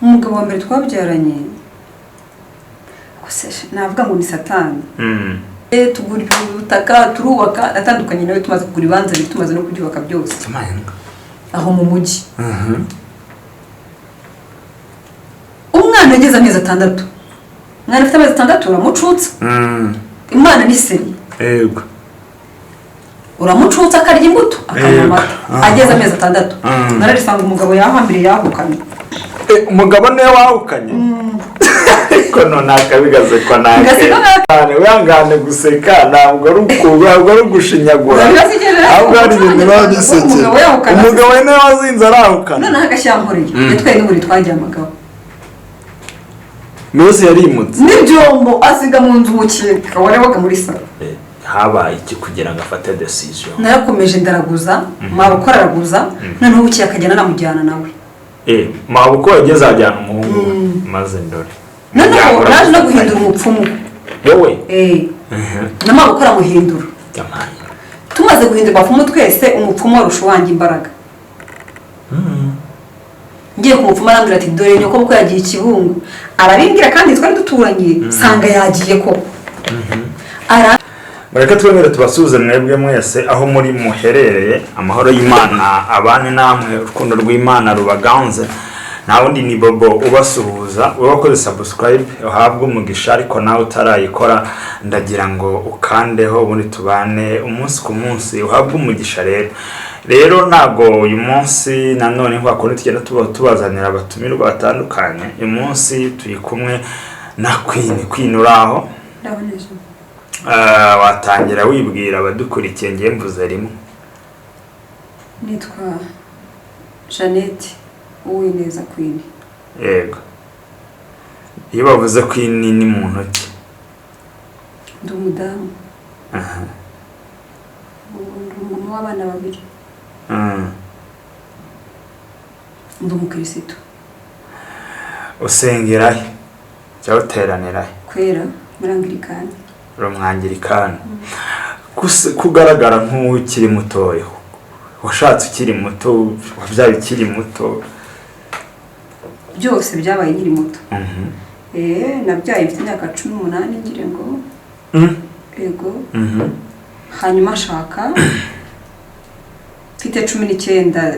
Umugabo wa mbere twabyaranye, navuga ngo ni Satani. Tugura ubutaka, turubaka, atandukanye nawe tumaze kugura ibibanza bibiri, tumaze no kubyubaka byose aho mu mujyi. Umwana ageze amezi 6, umwana afite amezi 6 uramucutsa. Imana ni seri. Uramucutsa akarya imbuto, akanywa amata. Ageze amezi 6, nararisanga umugabo yahambiriye, yahukanye. Umugabo niwe wahukanye? Ariko none akabigasekwa. Gaseka. Wihangane, guseka ntabwo ari ugushinyagura, ahubwo hari ibintu biba bisekeye. Umugabo yahukana. Umugabo niwe wazinze arahukana? Noneho agashyamporeye yatwaye n'uburiri twaryamagaho. Mbese yarimutse? N'ibyombo asiga mu nzu, umukeka warebaga muri salo. Habaye iki kugira ngo afate decision? Narakomeje ndaraguza, mabukora araguza, noneho bukeye akagenda anamujyana nawe. Mabukwe yageze ajyana umuhungu we, maze ndore. Noneho naje no guhindura umupfumu. Wowe? Eh, na mabukwe aramuhindura. Jamani. Tumaze guhindura abapfumu twese, umupfumu warusha uwanjye imbaraga. Ngiye ku mupfumu arambwira ati: "Dore nyoko kuko yagiye i Kibungo." Arabimbwira kandi twari duturanye, nsanga yagiye koko. Mureke twemere tubasuhuze mwebwe mwese aho muri muherereye. Amahoro y'Imana abane namwe, urukundo rw'Imana rubaganze. Nta wundi ni Bobo ubasuhuza. Wowe wakoze subscribe uhabwe umugisha, ariko nawe utarayikora ndagira ngo ukandeho, ubundi tubane umunsi ku munsi, uhabwe umugisha. Rero ntabwo uyu munsi nanone nk'uko kundi tugenda tubazanira abatumirwa batandukanye, uyu munsi turi kumwe na Queen. Queen, uri aho? Ndaboneje. Watangira wibwira abadukurikiye, ngiye mvuze rimwe. Nitwa Jeannette Uwineza Queen. Yego, iyo bavuze Queen ni mu ntoki? Ndi umudamu. Ubu ndi umumama w'abana babiri. Ndi umukirisitu. Usengera he cyangwa uteranira he? Kwera, muri Angirikani. Uri umwangirikani. Kugaragara nk'ukiri mutoya, washatse ukiri muto, wabyaye ukiri muto? Byose byabaye nkiri muto. Nabyaye mfite imyaka 18 ngira ngo. Yego. Hanyuma nshaka mfite 19,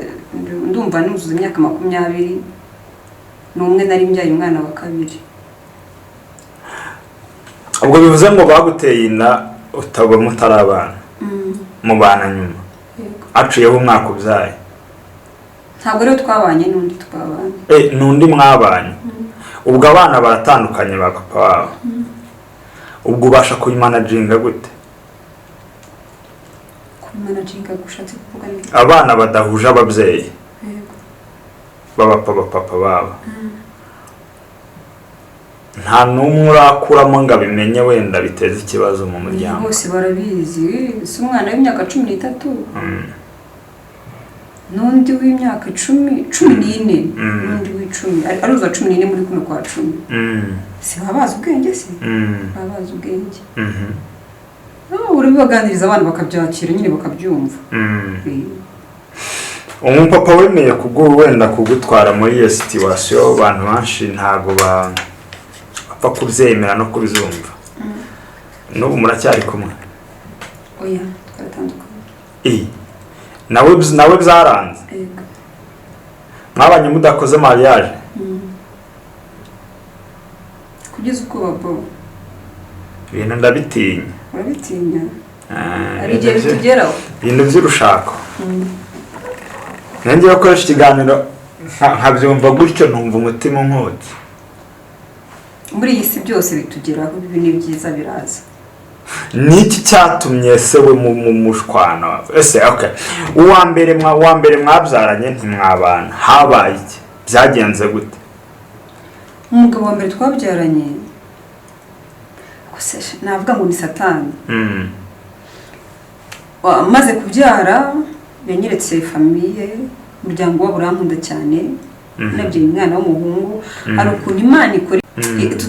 ndumva nuzuza imyaka 21 nari mbyaye umwana wa kabiri. Ubwo bivuze ngo baguteye inda utaba mutari abana, mubana nyuma? Yego. Haciyeho umwaka ubyaye? Ntabwo rero twabanye, n'undi twabanye. N'undi mwabanye. Ubwo abana baratandukanye ba papa wabo, ubwo ubasha kubimanaginga gute? Kubimanaginga gushatse kuvuga ni? Abana badahuje ababyeyi. Yego. B'abapapa papa babo, nta n'umwe urakuramo ngo abimenye, wenda biteze ikibazo mu muryango? Bose barabizi. Si umwana w'imyaka 13 n'undi w'imyaka 10, 14, n'undi w'icumi, aruzuza 14 muri kuno kwa 10. Si baba bazi ubwenge se? Baba bazi ubwenge. Urabibaganiriza abana bakabyakira nyine, bakabyumva. Umupapa wemeye wenda kugutwara muri iyo situation, abantu benshi ntabwo bapfa kubyemera no kubyumva. N'ubu muracyari kumwe? Oya, twaratandukanye. Nawe byaranze? Yego. Mwabanye mudakoze mariage? Kugeza ubwoba bo. Ibintu ndabitinya. Urabitinya? Hari igihe ibintu bitugeraho. Ibintu by'urushako, nanjye bakoresha ikiganiro nkabyumva gutyo, numva umutima unkotse. Muri iyi si byose bitugeraho, ibi ni byiza biraza. Niki cyatumye se we mu mushwana? Ese okay, uwa mbere mwabyaranye ntimwabana, habaye iki? Byagenze gute? Umugabo wa mbere twabyaranye, gusa navuga ngo ni Satani. Maze kubyara yanyeretse famille, umuryango wabo urankunda cyane. Nabyaye umwana w'umuhungu. Hari ukuntu Imana ikora,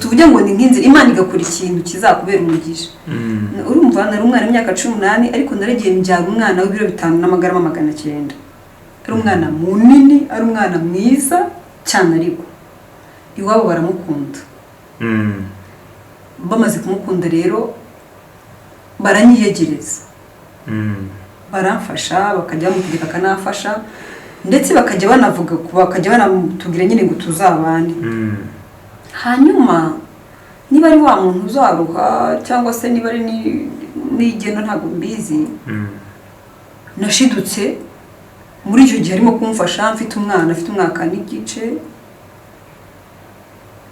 tuvuge ngo ni nk'inzira, Imana igakora ikintu kizakubera umugisha. Urumva nari umwana w'imyaka 18, ariko naragiye mbyara umwana w'ibiro 5 n'amagarama 900, ari umwana munini, ari umwana mwiza cyane, ariko Iwabo baramukunda. Bamaze kumukunda rero baranyiyegereza, baramfasha, bakajya bamutegeka akanafasha, ndetse bakajya banavuga, bakajya banatubwira nyine ngo tuzabane. Hanyuma niba ari wa muntu uzaruha cyangwa se niba ari n'igeno, ntabwo mbizi. Nashidutse muri icyo gihe arimo kumfasha mfite umwana, afite umwaka n'igice.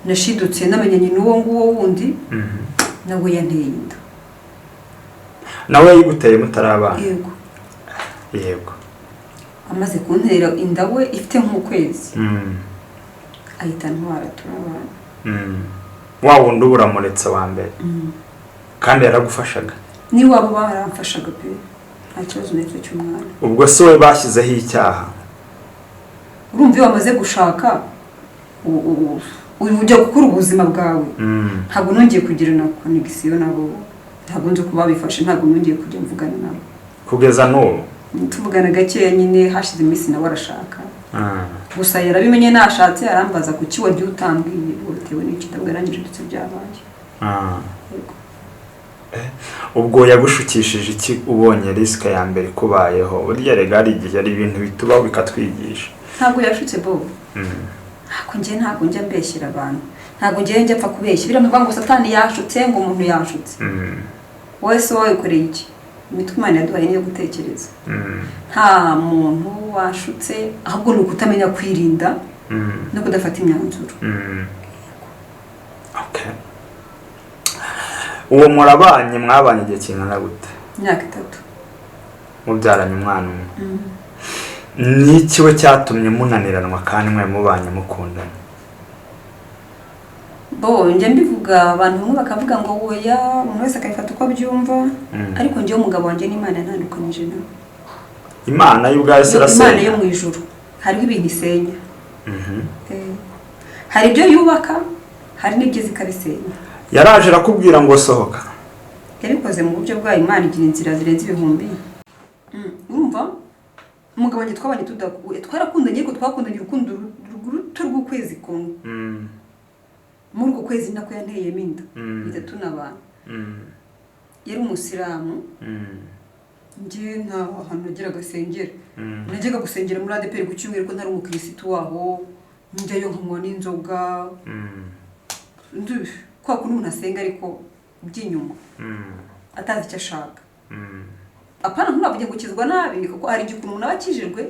Nashidutse namenyanye n'uwo nguwo wundi, nawe yanteye inda. Nawe yayiguteye mutarabana? Yego. Yego. Amaze kuntera inda we ifite nk'ukwezi, ahita antwara, turabana. Wa wundi uba uramuretse wa mbere, kandi yaragufashaga? N'iwabo baramfashaga pe, nta kibazo n'icyo cy'umwana. Ubwo se we bashyizeho icyaha? Urumva iyo wamaze gushaka ujya gukora ubuzima bwawe. Ntabwo nongeye kugirana connexion nabo, ntabwo nzi uko babifashe, ntabwo nongeye kujya mvugana nabo. Kugeza n'ubu? Tuvugana gakeya nyine, hashize iminsi nawe arashaka. Gusa yarabimenye nashatse, arambaza: "Kuki wagiye utambwiye?" Ngo bitewe n'iki? Ndabwo yarangije, ndetse byabaye. Yego. Ubwo yagushukishije iki ubonye risk ya mbere ikubayeho? Burya rega hari igihe hari ibintu bitubaho bikatwigisha. Ntabwo yashutse, Bob. Ntabwo njye, ntabwo njya mbeshyera abantu, ntabwo njye njya mpfa kubeshya. Biriya ngo Satani yashutse, ngo umuntu yashutse, wowe se wabikoreye iki? Imitwe Imana yaduhaye niyo gutekereza. Nta muntu washutse, ahubwo ni ukutamenya kwirinda no kudafata imyanzuro. Okay. Uwo murabanye, mwabanye igihe kingana gute? Imyaka 3. Mubyaranye umwana umwe. Ni iki we cyatumye munaniranwa kandi mwe mubanye mukundana? Bo njya mbivuga, abantu bamwe bakavuga ngo oya, umuntu wese akabifata uko abyumva. Ariko njyewe umugabo wanjye n'Imana yantandukanyije nawe. Imana y'ubwayo se? Imana Irasenya? yo mu ijuru hariho ibintu isenya. Hari ibyo yubaka, hari n'ibyo ikabisenya. Yaraje arakubwira ngo sohoka? Yabikoze mu buryo bwayo. Imana igira inzira zirenze ibihumbi. Urumva umugabo wanjye twabanye twarakundanye, ariko twakundanye urukundo ruto rw'ukwezi kumwe. Muri uko kwezi nako yanteyemo inda, ihita tunabana. Yari umusilamu. Njye nta hantu nageraga asengera. Najyaga gusengera muri ADEPR ku cyumweru, ko ntari umukirisitu waho, njyayo nkanywa n'inzoga. Kwa kundi umuntu asenga ariko by'inyuma, atazi icyo ashaka. Apana, ntunavuge gukizwa nabi, kuko hari igihe umuntu aba akijijwe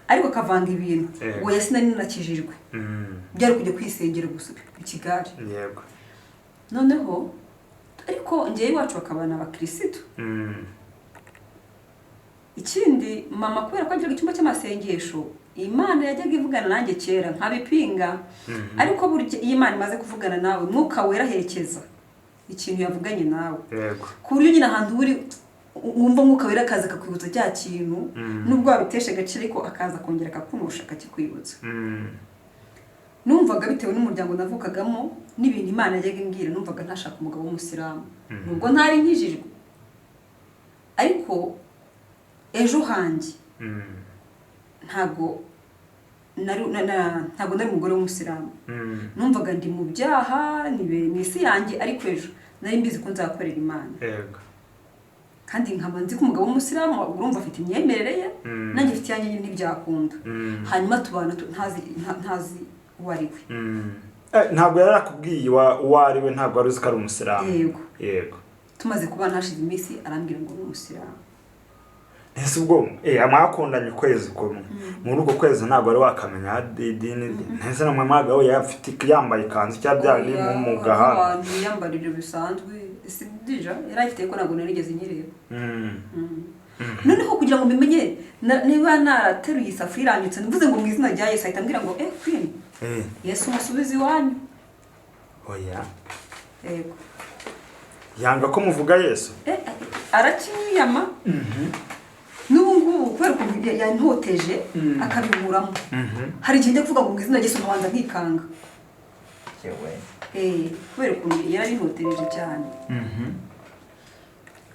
ariko akavanga ibintu. Oya, sinari nanakijijwe. Byari kujya kwisengera gusa mu kigare. Noneho ariko njyewe iwacu bakabana abakirisitu. Ikindi, mama kubera ko agiraga icyumba cy'amasengesho, Imana yajyaga ivugana nanjye kera nkabipinga. Ariko burya iyo Imana imaze kuvugana nawe, Mwuka Wera aherekeza ikintu yavuganye nawe, ku buryo nyine ahantu uri wumva Mwuka Wera akaza akakwibutsa cya kintu, nubwo wabitesha agaciro, ariko akaza akongera akakunusha, akakikwibutsa. Numvaga bitewe n'umuryango navukagamo n'ibintu Imana yajyaga imbwira, numvaga ntashaka umugabo w'umusilamu, nubwo ntari nkijijwe, ariko ejo hanjye ntabwo nari ntabwo nari umugore w'umusilamu. Numvaga ndi mu byaha, nibereye mu isi yanjye, ariko ejo nari mbizi ko nzakorera Imana. Kandi nkaba nzi ko umugabo w'umusilamu, urumva afite imyemerere ye, nanjye mfite iyanjye, nyine ntibyakunda. Hanyuma tubana ntazi uwo ari we. Ntabwo yari arakubwiye uwo ari we? Ntabwo wari uzi ko ari umusilamu? Yego. Tumaze kubana, hashize iminsi, arambwira ngo ni umusilamu. Ese ubwo mwakundanye ukwezi kumwe, muri uko kwezi ntabwo wari wakamenya idini rye? Ntese namwe mwagaho afite yambaye ikanzu cyangwa byari mu gahanga? Abantu biyambara ibyo bisanzwe, si déjà yari ayifite, ariko ntabwo narigeze nyireba. Noneho kugira ngo mbimenye, niba narateruye isafuriya iranyutse, mvuze ngo mu izina rya Yesu, ahita ambwira ngo: "Eh Queen, Yesu umusubize iwanyu." Oya. Yego. Yanga ko muvuga Yesu? Eh, arakinyiyama n'ubu ngubu kubera ukuntu yantoteje akabiburamo. Hari igihe njya kuvuga ngo mu izina rya Yesu, nkabanza nkikanga. Kubera ukuntu yarabintotereje cyane.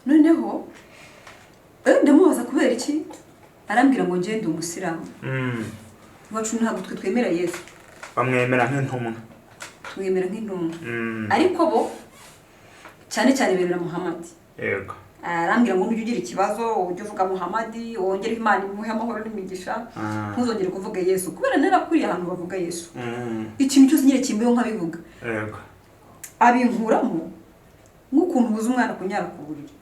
Noneho ndamubaza kubera iki, arambwira ngo ngende umusilamu, iwacu ntabwo twe twemera Yesu. Bamwemera nk'intumwa. Tumwemera nk'intumwa, ariko bo cyane cyane bemera Muhamadi. Arambwira ngo nujya ugira ikibazo ujye uvuga Muhamadi, wongere Imana imuhe amahoro n'imigisha, ntuzongere kuvuga Yesu, kubera narakuriye ahantu bavuga Yesu. Ikintu cyose nyine kimbeho nkabivuga. Abinkuramo nk'ukuntu ubuza umwana kunyara ku buriri.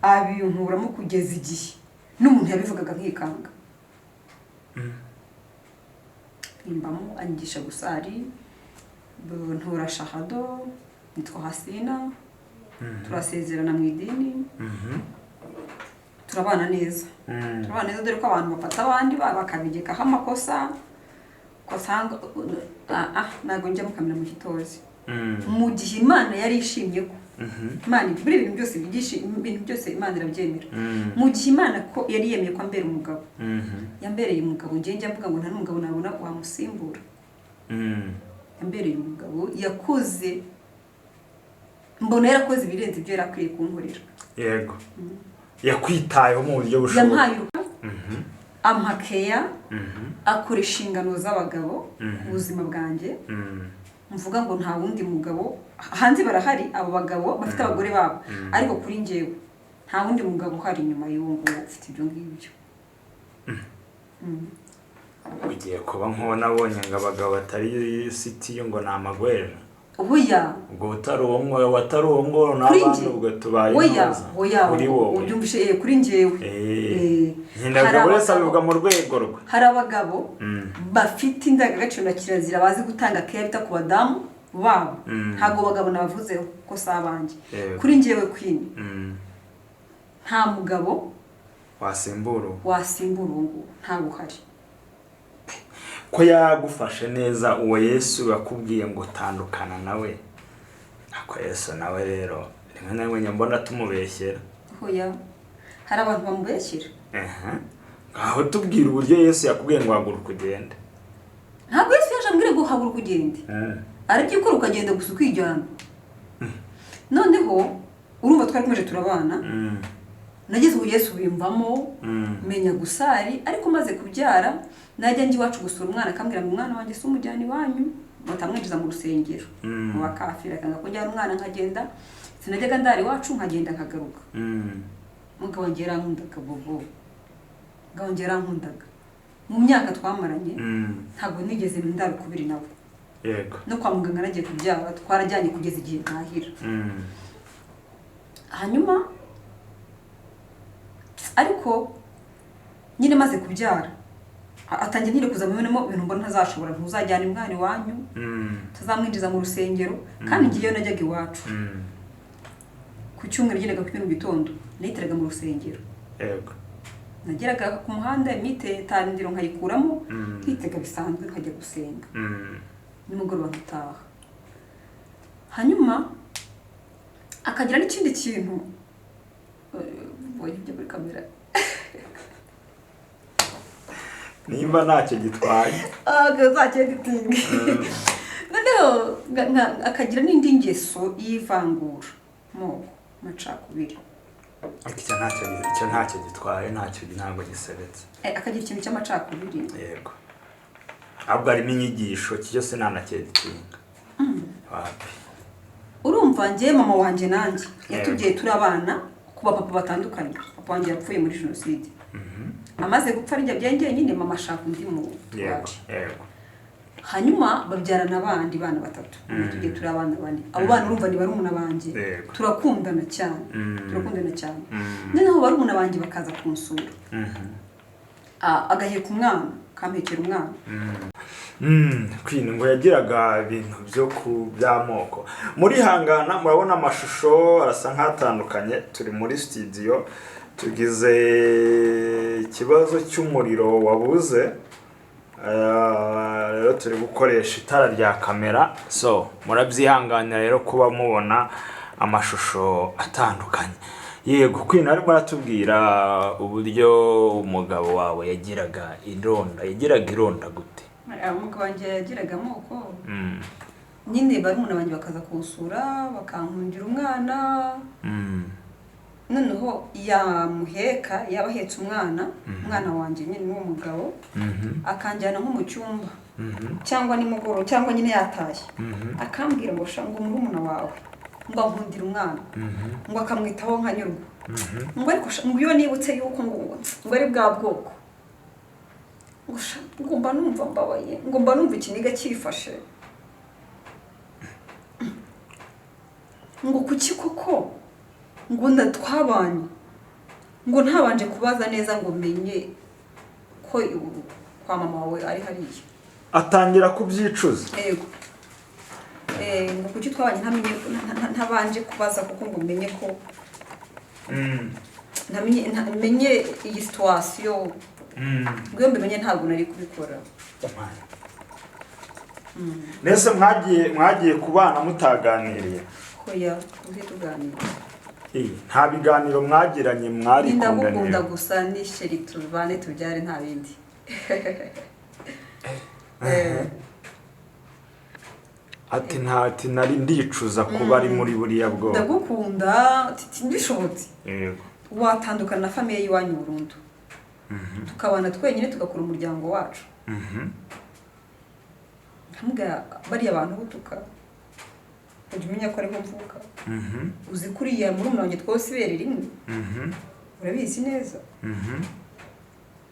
Abinkuramo kugeza igihe n'umuntu yabivugaga nkikanga. Bimbamo, anyigisha gusari, ntura shahado, nitwa Hasina, turasezerana mu idini, turabana neza. Turabana neza, dore ko abantu bafata abandi bakabigekaho amakosa, ugasanga ntabwo njya mukamira mu kitozi. Mu gihe Imana yari ishimye ko Imana buri ibintu byose bigisha, ibintu byose Imana irabyemera. Mu gihe Imana ko yari yemeye ko ambera umugabo, yambereye umugabo. Njye njya mvuga ngo nta n'umugabo nabona wamusimbura. Yambereye umugabo, yakoze, mbona yarakoze ibirenze ibyo yari akwiye kunkorera. Yego, yakwitayeho mu buryo bushoboka. Yampaye ampa keya, akora inshingano z'abagabo ku buzima bwanjye. Mvuga ngo nta wundi mugabo hanze, barahari abo bagabo bafite abagore babo, ariko kuri njyewe nta wundi mugabo uhari inyuma y'uwo nguwo ufite ibyo ngibyo. Ugiye kuba nk'uwo nabonye ngo abagabo batari sitiyu ngo ni amagweja. Oya. Ubwo utari uwo ngo watari uwo ngo Kuri n'abandi njye. Ubwo tubaye Oya. intoza. Oya. Kuri wowe. Ubyumvishe, kuri njyewe. Nyina Hari buri wese abagabo- abivuga mu rwego rwe. Hari abagabo bafite indangagaciro na kirazira, bazi gutanga keya, bita ku badamu babo. Ntabwo bagabo nabavuzeho ko si abanjye. Kuri njyewe Queen, nta mugabo wasimbura uwo. Wasimbura uwo nguwo, ntabwo uhari. Ko yagufashe neza, uwo Yesu yakubwiye ngo tandukana nawe, ako Yesu nawe rero rimwe na rimwe njya mbona tumubeshyera. Oya, hari abantu bamubeshyera. Ehe, ngaho tubwira uburyo Yesu yakubwiye ngo haguruka ugende. Ntabwo Yesu yaje ambwira ngo haguruka ugende. Arabyikora ukagenda gusa, ukijyana. Noneho urumva twari turabana, nageze ubu Yesu bimvamo, menya gusari. Ariko maze kubyara, najya njya iwacu gusura umwana, akambwira ngo umwana wanjye si umujyana iwanyu, batamwinjiza mu rusengero, mu bakafiri. Akanga ko njyana umwana, nkagenda. Sinajyaga ndara iwacu, nkagenda nkagaruka. Umugabo wanjye yarankundaga, Bobo, umugabo wanjye yarankundaga. Mu myaka twamaranye, ntabwo nigeze ndara ukubiri nawe. No kwa muganga nagiye kubyara twarajyanye kugeza igihe ntahira. Hanyuma ariko nyine maze kubyara, atangira nyine kuza mubonemo ibintu mbona ntazashobora: ntuzajyana umwana iwanyu, utazamwinjiza mu rusengero. Kandi ngiyeyo, najyaga iwacu ku cyumweru, ngendaga ku cyumweru mu gitondo, nahitiraga mu rusengero. Nageraga ku muhanda, imyitandiro nkayikuramo, nkitega bisanzwe, nkajya gusenga, nimugoroba nkataha. Hanyuma akagira n'ikindi kintu, mbonye ibyo muri kamera. Nimba ntacyo gitwaye. Uzacyeditinge. Noneho akagira n'indi ngeso y'ivangura moko, amacakubiri. Ariko icyo ntacyo gitwaye, ntacyo, ntabwo gisebetse. Akagira ikintu cy'amacakubiri. Yego, ahubwo harimo inyigisho, iki cyose ntanacyegitinga wapi. Urumva njye mama wanjye nanjye yatubyaye turi abana ku bapapa batandukanye. Papa wanjye yapfuye muri jenoside. Amaze gupfa ari njye njyenyine, mama ashaka undi mutware. Yego. Hanyuma babyarana abandi bana batatu. Tugiye turi abana bane. Abo bana urumva ni barumuna banjye. Turakundana cyane. Turakundana cyane. Noneho barumuna banjye bakaza kunsura. Agaheka umwana, kampekera umwana. Queen ngo yagiraga ibintu byo ku by'amoko. Murihangana, murabona amashusho arasa nk'atandukanye, turi muri studio, tugize ikibazo cy'umuriro wabuze. Rero turi gukoresha itara rya kamera, so murabyihanganira rero kuba mubona amashusho atandukanye. Yego Queen, arimo aratubwira uburyo umugabo wawe yagiraga ironda. Yagiraga ironda gute? Umugabo wanjye yagiraga amoko. Nyine barumuna banjye bakaza kuwusura, bakankundira umwana. Noneho yamuheka, yaba ahetse umwana, umwana wanjye nyine n'uwo mugabo, akanjyana nko mu cyumba. Cyangwa nimugoroba, cyangwa nyine yatashye, akambwira ngo sha, ngo murumuna wawe ngo ankundira umwana, ngo akamwitaho nkanyurwa, ngo ariko sha, ngo iyo nibutse yuko ngo ari bwa bwoko, ngo sha, ngo mba numva mbabaye, ngo mba numva ikiniga cyifashe, ngo kuki koko ngo ndatwabanye, ngo ntabanje kubaza neza ngo menye ko kwa mama wawe ari hariya. Atangira kubyicuza. Yego. Ngo kuki twabanye ntamenye, ntabanje kubaza kuko ngo menye ko ntamenye, ntamenye iyi situation, ngo iyo mbimenye ntabwo nari kubikora. Mbese mwagiye kubana mutaganiriye? Hoya, tujye tuganira. Nta biganiro mwagiranye? Ndagukunda Mwarikundaniye? gusa, ni chéri, tubane, tubyare, nta bindi. Ati nta, ati nari ndicuza kuba ari muri buriya bwoko. Ndagukunda titi, bishobotse watandukana na famille y'iwanyu burundu, tukabana twenyine, tugakora umuryango wacu. Nkamubwira, bariya bantu butuka, ujya umenya ko ariho mvuka? Uzi ko uriya murumuna wanjye twose ibere rimwe? Urabizi neza.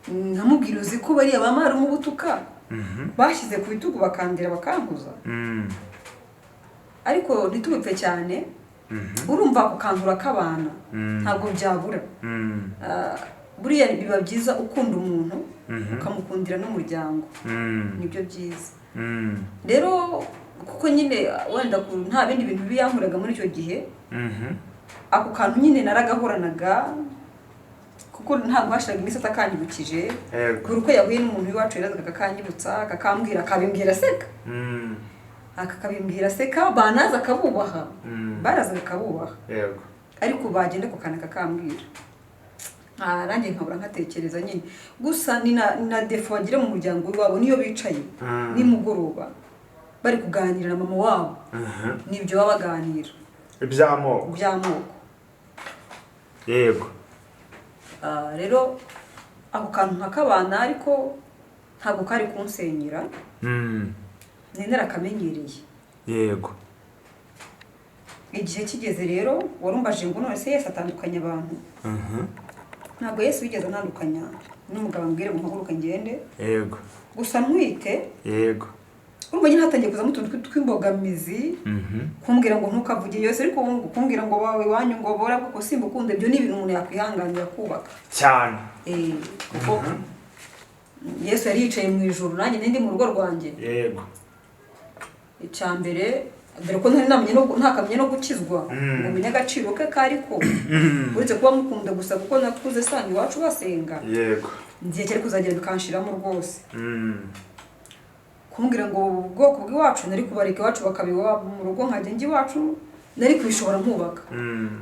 Nkamubwira, uzi ko bariya ba marume ubutuka bashyize ku bitugu bakandira bakankuza? Ariko ntitubipfe cyane. Urumva ako kantu urakabana, ntabwo byabura. Ah, buriya biba byiza ukunda umuntu ukamukundira n'umuryango, nibyo byiza. Rero kuko nyine wenda nta bindi bintu bibi yankoraga muri icyo gihe, ako kantu nyine naragahoranaga, kuko ntabwo hashiraga iminsi atakanyibukije. Buri uko yahuye n'umuntu w'iwacu yarazaga akakanyibutsa, akakambwira, akabimbwira aseka. Akakabimbwira aseka, banaza akabubaha. Barazaga akabubaha. Ariko bagenda ku kantu kakambwira. Ah, nanjye nkabura nkatekereza nyine gusa ni na défaut bagira mu muryango w'iwabo, niyo bicaye nimugoroba bari kuganira na mama wabo, nibyo baba baganira. Iby'amoko. By'amoko. Ah, rero ako kantu nkakabana, ariko ntabwo kari kunsenyera. Nari narakamenyereye. Igihe kigeze rero, warumbaje ngo none se Yesu atandukanya abantu? Ntabwo Yesu yigeze antandukanya n'umugabo ambwire ngo mpaguruke ngende. Gusa ntwite, urumva nyine hatangiye kuzamo utuntu tw'imbogamizi, kumbwira ngo ntukavuge yose, ariko ubu ngo kumbwira ngo bawe iwanyu ngo bora kuko simbukunda, ibyo ni ibintu umuntu yakwihanganira kubaka. Cyane. Kuko Yesu yari yicaye mu ijuru, nanjye nari ndi mu rugo rwanjye. Icya mbere, dore ko ntari namenye no ntakamenya no gukizwa, ngo menye agaciro ke kariko, uretse kuba mukunda gusa kuko nakuze sanga iwacu basenga. Igihe cyari kuzagera bikanshiramo rwose. Kumbwira ngo ubwoko bw'iwacu, nari kubareka iwacu bakaba iwabo mu rugo, nkajya njya iwacu, nari kubishobora nkubaka.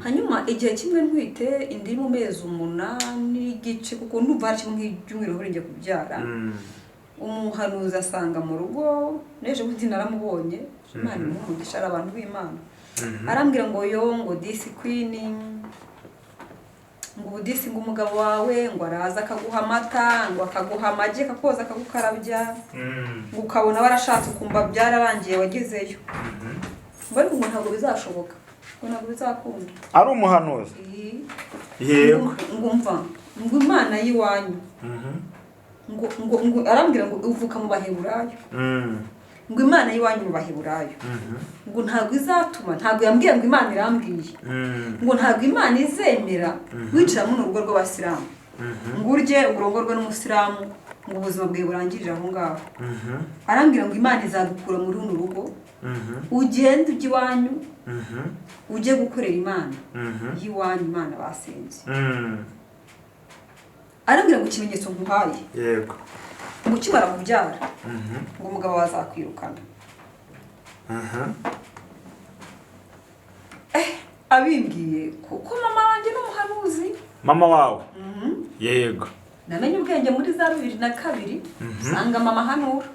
Hanyuma igihe kimwe ntwite, indi mu mezi 8 n'igice, kuko ndumva hari kimwe nk'ibyumweru bibiri njya kubyara, umuhanuzi asanga mu rugo n'ejo bundi naramubonye, Imana imuhe umugisha, ari abantu b'Imana. Arambwira ngo yo, ngo disi Queen, ngo ubu disi, ngo umugabo wawe ngo araza akaguha amata, ngo akaguha amagi, akakoza, akagukarabya, ngo ukabona warashatse, ukumva byararangiye wagezeyo, ngo ariko ngo ntabwo bizashoboka, ngo ntabwo bizakunda. Ari umuhanuzi? Iyi. Ngo umva, ngo Imana y'iwanyu, ngo arambwira ngo uvuka mu Baheburayo, ngo Imana y'iwanyu mu Baheburayo, ngo ntabwo izatuma, ntabwo yambwiye ngo Imana irambwiye, ngo ntabwo Imana izemera wicara muri urugo rw'Abasilamu, ngo urye, urongorwe n'Umusilamu, ngo ubuzima bwawe burangirire aho ngaho. Arambwira ngo Imana izagukura muri runo rugo, ugende ujye iwanyu, ujye gukorera Imana y'iwanyu, Imana basenze. Arambwira ngo ikimenyetso nkuhaye, ngo ukimara kubyara, ngo umugabo wazakwirukana. Abimbwiye kuko mama wanjye ni umuhanuzi. Mama wawe? Yego. Namenye ubwenge muri za 2002, usanga mama ahanura.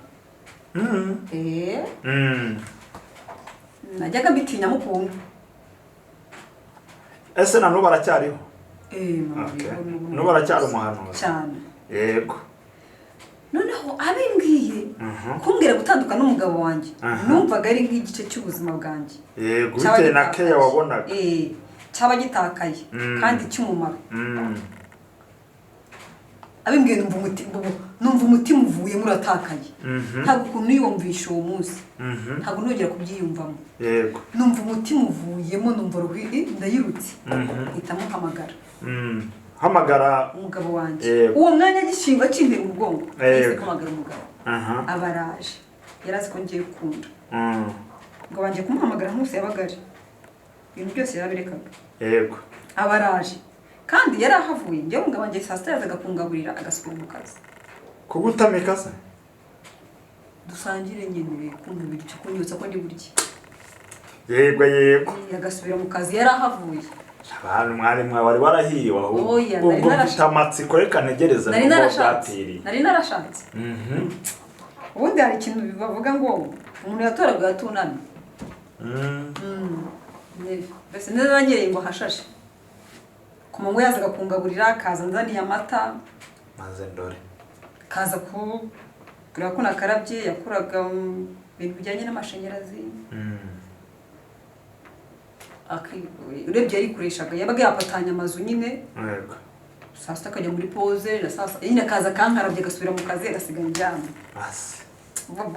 Najyaga mbitinya mukunda. Ese na n'ubu aracyariho? Mama ariho n'ubu. N'ubu aracyari umuhanuzi? Cyane. Yego. Noneho abimbwiye Kumbwira gutandukana n'umugabo wanjye, Aha. numvaga ari nk'igice cy'ubuzima bwanjye Yego, cyaba bitewe na gitakaye. keya wabonaga. Cyaba gitakaye kandi cy'umumaro. Abimbwiye numva umutima uvuyemo, uratakaye. Ntabwo ukuntu niyumvisha uwo munsi, ntabwo nongera kubyiyumvamo. Numva umutima uvuyemo, numva ruhi ndayirutse. Mpita muhamagara. Hamagara umugabo wanjye. Uwo mwanya agishinga akintera umugongo, nahise guhamagara umugabo. Aba araje, yari azi ko ngiye gukunda. Ngo banjye kumuhamagara hose yabaga ari, ibintu byose yarabirekaga. Aba araje kandi yari ahavuye. Njyewe umugabo wanjye saa sita yazaga kungaburira, agasubira mu kazi. Kugutamika se? Dusangire nyine, kumva ibiryo, kunyutsa ko ndi burye. Yego. Agasubira mu kazi, yari ahavuye. Abantu mwari mwa wari warahiriwe ahubwo. Oya, nari Ubwo mfite amatsiko, reka ntegereze nari nubwo narashatse. byapfiriye. Nari narashatse. Ubundi hari ikintu bavuga ngo umuntu yatoraga atunamye. Mbese neza ngo hashashe ku manywa, yazaga kungaburira, akaza anzaniye amata. Maze ndore. Kaza kubwira ko nakarabye, yakoraga mu bintu bijyanye n'amashanyarazi. Urebye yarikoreshaga, yabaga yapatanye amazu nyine. Saa sita akajya muri pause na saa sita nyine akaza akankarabya, agasubira mu kazi, agasiga ndyamye. Basi.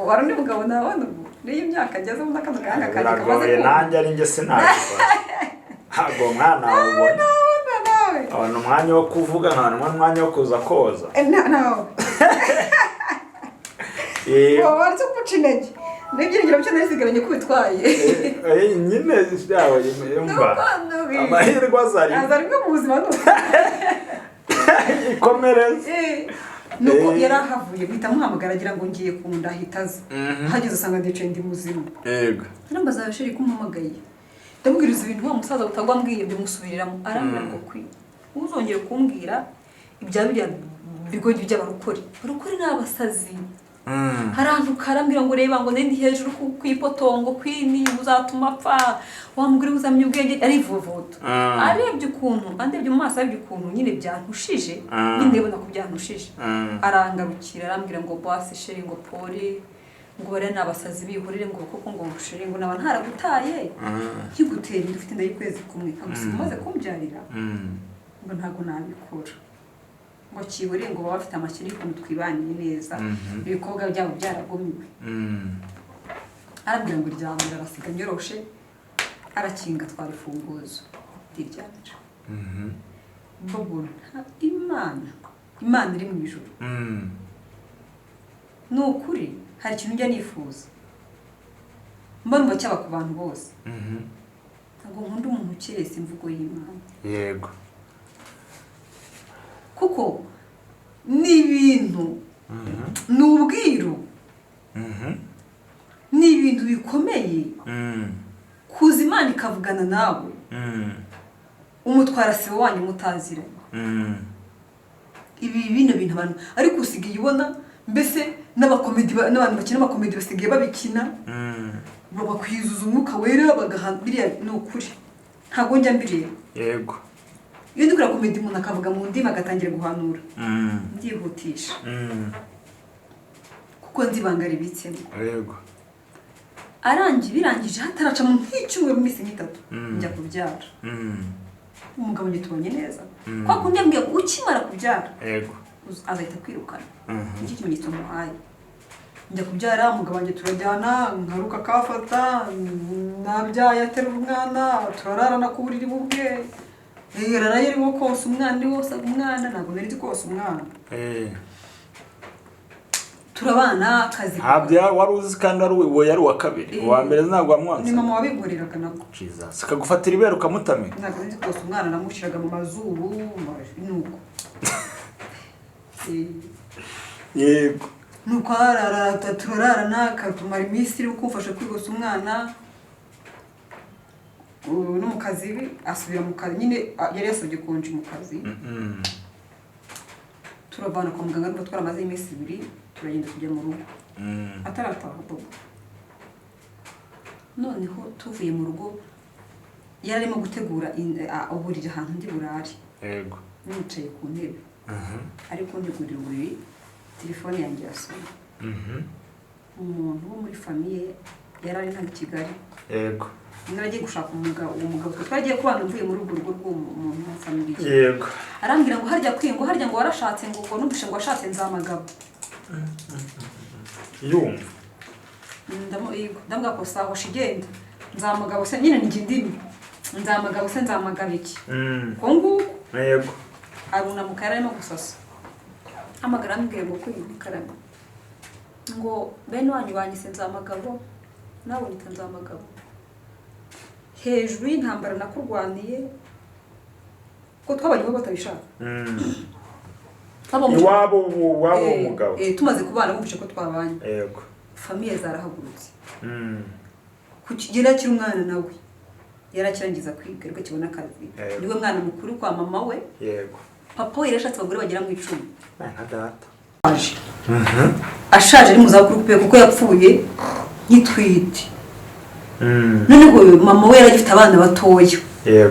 Wari undi mugabo nabona ubu n'iyo myaka agezemo n'akano gahanga kanjye kamaze Biragoye. kuma. Nanjye ari njye sinabikora, ntabwo mwana wabona. Nabona nawe. Abona umwanya wo kuvuga, nkabona umwanya wo kuza koza. Nawe waretse kuguca intege n'ibyiringiro byo narisigaranye ko bitwaye. Nyine yawe yumva amahirwe azari. Aza rimwe mu buzima, ni uko. Ikomereze. Nuko yari ahavuye, mpita muhamagara agira ngo ngiye kunda, ahita aza. Hageze usanga ndicaye, ndi muzima. Arambaza: "Chéri, ko umpamagaye?" Ndamubwiriza ibintu wa musaza utagwa ambwiye, bimusubiriramo. Arambwira ngo kwi uzongere kumbwira ibya biriya bigo by'abarokore, barokore ni abasazi. Hari ahantu karambwira ngo reba, ngo ndi hejuru ku ipoto, ngo kwini uzatuma apfa, wambwira uzamenya ubwenge, arivovota. Arebye ukuntu andebye mu maso, arebye ukuntu nyine byantushije, nyine ndabona ko byantushije. Arangarukira, arambwira ngo basi chéri, ngo pole, ngo bariya ni abasazi, bihurire, ngo koko, ngo chéri, ngo naba ntaragutaye nkigutera inda ufite inda y'ukwezi kumwe, nkagusiga umaze kumbyarira, ngo ntabwo nabikora, ngo kibure, ngo baba bafite amakuru y'ukuntu twibaniye neza, ibikorwa byabo byaragumiwe. Arambwira ngo ryamira, arasiga nyoroshe, arakinga, atwara imfunguzo, ndiryamira. Bobo, nta Imana, Imana iri mu ijuru. Ni ukuri, hari ikintu njya nifuza, mba numva cyaba ku bantu bose. Ntabwo nkunda umuntu ukiresa imvugo y'Imana, kuko ni ibintu, ni ubwiru, ni ibintu bikomeye kuza Imana ikavugana nawe, umutwara sibo wanyu mutaziranye. Ibi bino bintu abantu ariko usigaye ubona mbese n'abakomedi n'abantu bakina amakomedi basigaye babikina, bakwizuza umwuka wera, bagaha biriya. Ni ukuri ntabwo njya mbireba. Iyo ndi kureba komedi, umuntu akavuga mu ndimi, agatangira guhanura, ndihutisha, kuko nzi ibanga ribitsemo. Arangiye, birangije, hataracamo nk'icyumweru, mu minsi nk'itatu, njya kubyara. Umugabo njye tubonye neza. Kwa kundi yambwiye ngo ukimara kubyara azahita kwirukana. Nicyo kimenyetso muhaye. Njya kubyara, umugabo wanjye turajyana, nkaruka akafata, nabyaye aterura umwana, turararana ku buriri bubwe. Araraye arimo konsa umwana, ari wosaga umwana, ntabwo nari nzi konsa umwana. Turabana akazi. Ntabyo wari uzi kandi ari uwo yari uwa kabiri. Uwa mbere ntabwo Ni wamwanze. mama wabinkoreraga nabwo. Jesus, akagufatira ibere ukamutamika. Ntabwo nzi konsa umwana, namushyiraga mu mazuru, nuko Nuko arara, turararana, akatumara iminsi iri kumfasha kwigosa umwana. Ubu no mu kazi asubira mu kazi nyine, yari yasabye konji mu kazi. Turavana kwa muganga, numva twaramaze iminsi 2, turagenda tujya mu rugo. Atarataha bobo, noneho tuvuye mu rugo, yari arimo gutegura uburiri ahantu ndi burare. Nicaye ku ntebe, ari kuntegurira uburiri, telefone yanjye irasona. Umuntu wo muri famille yari ari hano i Kigali. Nari agiye gushaka umugabo. Uwo mugabo twe twagiye kubana mvuye muri urwo rugo rw'uwo muntu wa famille. Arambwira ngo harya kwiye, ngo harya ngo warashatse, ngo numvise ngo washatse Nzamagabo. Yumva. Yego, ndamubwira ko sawa, igenda Nzamugabo se nyine ni indimi, Nzamugabo se nzamagaba iki? Ko nguko. Arunamuka, yari arimo gusasa, hamagara ambwira ngo kwiye karame, ngo bene wanyu banyise Nzamagabo, nawe unyita Nzamagabo, hejuru y'intambara nakurwaniye ko twabayeho batabishaka. Iwabo, iwabo w'umugabo. Tumaze kubana bumvise ko twabanye, famille zarahagurutse. Ku kigero akiri umwana, nawe yari akirangiza kwiga ariko akibona akazi. Niwe mwana mukuru kwa mama we. Papa we yarashatse abagore bagera mu 10. Nka data. Ashaje, ashaje, ari mu zabukuru pe, kuko yapfuye nkitwite. Noneho mama we yari agifite abana batoya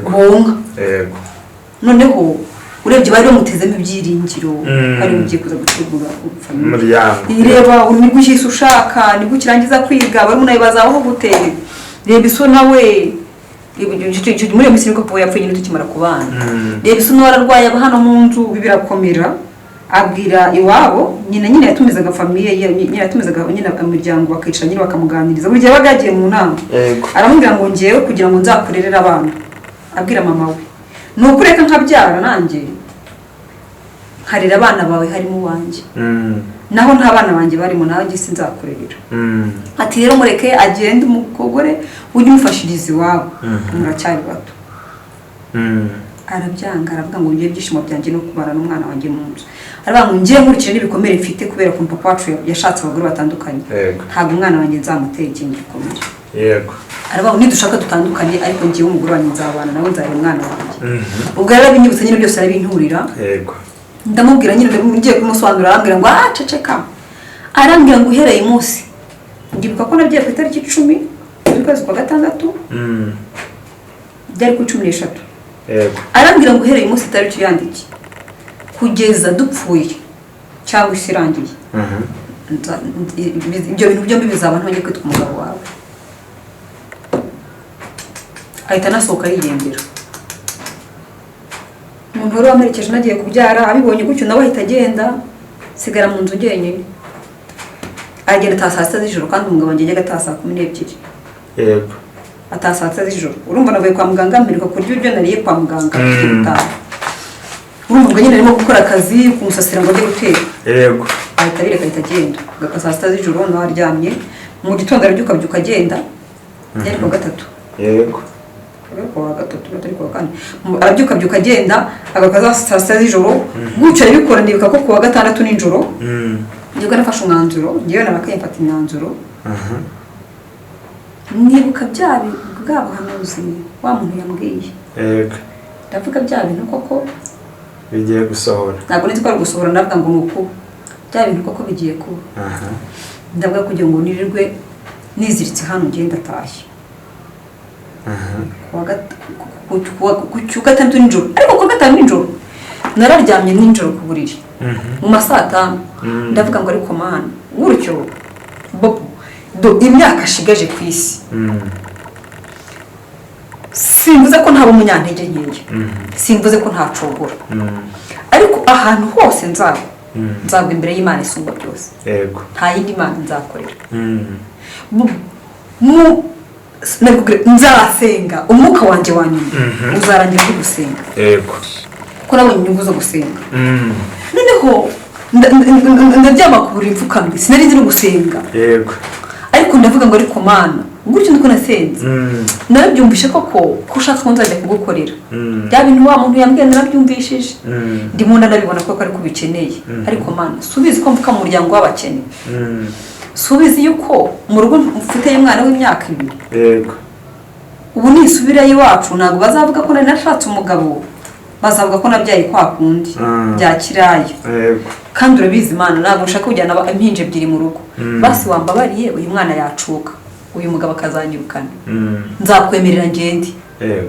bonka. Noneho urebye bari bamutezemo ibyiringiro, bari bugiye kuza gutegura famille. Umuryango. Reba nibwo uhise ushaka, nibwo ukirangiza kwiga, barumuna bawe bazabaho gute? Reba iso nawe. Reba muri iyo minsi nibwo papa yapfuye nyine tukimara kubana. Reba iso nawe ararwaye, aba hano mu nzu, birakomera. Abwira iwabo nyina, nyine yatumizaga famille ye, nyine yatumizaga nyine imiryango, bakicara nyine bakamuganiriza buri gihe yabaga yagiye mu nama. Aramubwira ngo ngewe kugira ngo nzakurerere abana, abwira mama we, ni ukureka nkabyara nanjye nkarera abana bawe harimo uwanjye. Naho nta bana banjye barimo, nawe njye sinzakurerera. Ati rero mureke agende, umugore ujye umufashiriza iwabo, muracyari bato. Arabyanga, aravuga ngo ngiye ibyishimo byanjye no kubana n'umwana wanjye mu nzu. Aravuga ngo ngiye nkurikije n'ibikomere mfite kubera ko papa wacu yashatse abagore batandukanye, ntabwo umwana wanjye nzamutera ikindi gikomere. Aravuga ngo nidushaka dutandukanye, ariko ngiye umugore wanjye nzabana nawe, nzarera umwana wanjye. Ubwo rero arabinyibutsa nyine byose, arabinturira. Ndamubwira nyine, ngiye kumusobanurira, arambwira ngo ah, ceceka. Arambwira ngo uhereye umunsi, ndibuka ko nabyaye ku itariki 10 z'ukwezi kwa gatandatu, byari ku 13. Arambwira ngo uhereye umunsi, itariki uyandike, kugeza dupfuye cyangwa isi irangiye, ibyo bintu byombi bizaba ntongeye kwitwa umugabo wawe. Ahita anasohoka yigendera. Umuntu wari wamuherekeje nagiye kubyara abibonye gutyo, nawe ahita agenda, sigara mu nzu njyenyine. Aragenda, ataha saa 6 z'ijoro, kandi umugabo wanjye yajyaga ataha saa 12. Ataha saa 6 z'ijoro. Urumva navuye kwa muganga, mperuka kurya ibyo nariye kwa muganga, gutaha. Urumva ubwo nyine arimo gukora akazi, kumusasira ngo ajye guteka. Ahita abireka, ahita agenda agaka saa 6 z'ijoro, nawe aryamye. Mu gitondo arabyuka, abyuka agenda, byari kuwa gatatu. Kuwa gatatu, atari kuwa kane. Arabyuka, abyuka agenda, agaruka za saa 6 z'ijoro gutyo, arabikora. Ndibuka ko kuwa gatandatu nijoro nibwo nafashe umwanzuro, ngewe narakaye mfata imyanzuro. Nibuka bwa buhanuzi wa muntu yambwiye. Ndavuga bya bintu koko bigiye gusohora. Ntabwo nzi ko ari gusohora, ndavuga ngo ni ukuba bya bintu koko bigiye kuba. Ndavuga kugira ngo nirirwe niziritse hano, ngenda atashye ku gatandatu nijoro. Ariko ku wa gatanu nijoro nararyamye nijoro ku buriri, mu ma saa 5. Ndavuga ngo ariko Mana, gutyo Bobo, do imyaka ashigaje ku isi, simvuze ko ntaba umunyantege nkeya, simvuze ko ntacogora, ariko ahantu hose nzaba, nzagwa imbere y'Imana isumba byose. Nta yindi mana nzakorera. Nzasenga umwuka wanjye wa nyuma, uzarangira ndi gusenga, kuko nabonye inyungu zo gusenga. Noneho ndaryama ku buriri mfukamye, sinari nzi no gusenga, ariko ndavuga ngo ariko Mana, gutyo niko nasenze. Narabyumvishe koko ko ushaka ko nzajya kugukorera. Bya bintu wa muntu yambwiye narabyumvishije. Ndimo ndanabibona ko ariko ubikeneye. Ariko Mana, subizi ko mvuka mu muryango w'abakene, subizi yuko mu rugo mfite umwana w'imyaka 2. Ubu nisubirayo iwacu, ntabwo bazavuga ko nari nashatse umugabo, bazavuga ko nabyaye kwa kundi bya kiraya. Kandi urabizi Imana, ntabwo nshaka kujyana impinja ebyiri mu rugo. Basi wambabariye uyu mwana yacuka, uyu mugabo akazanyirukana, nzakwemerera ngende,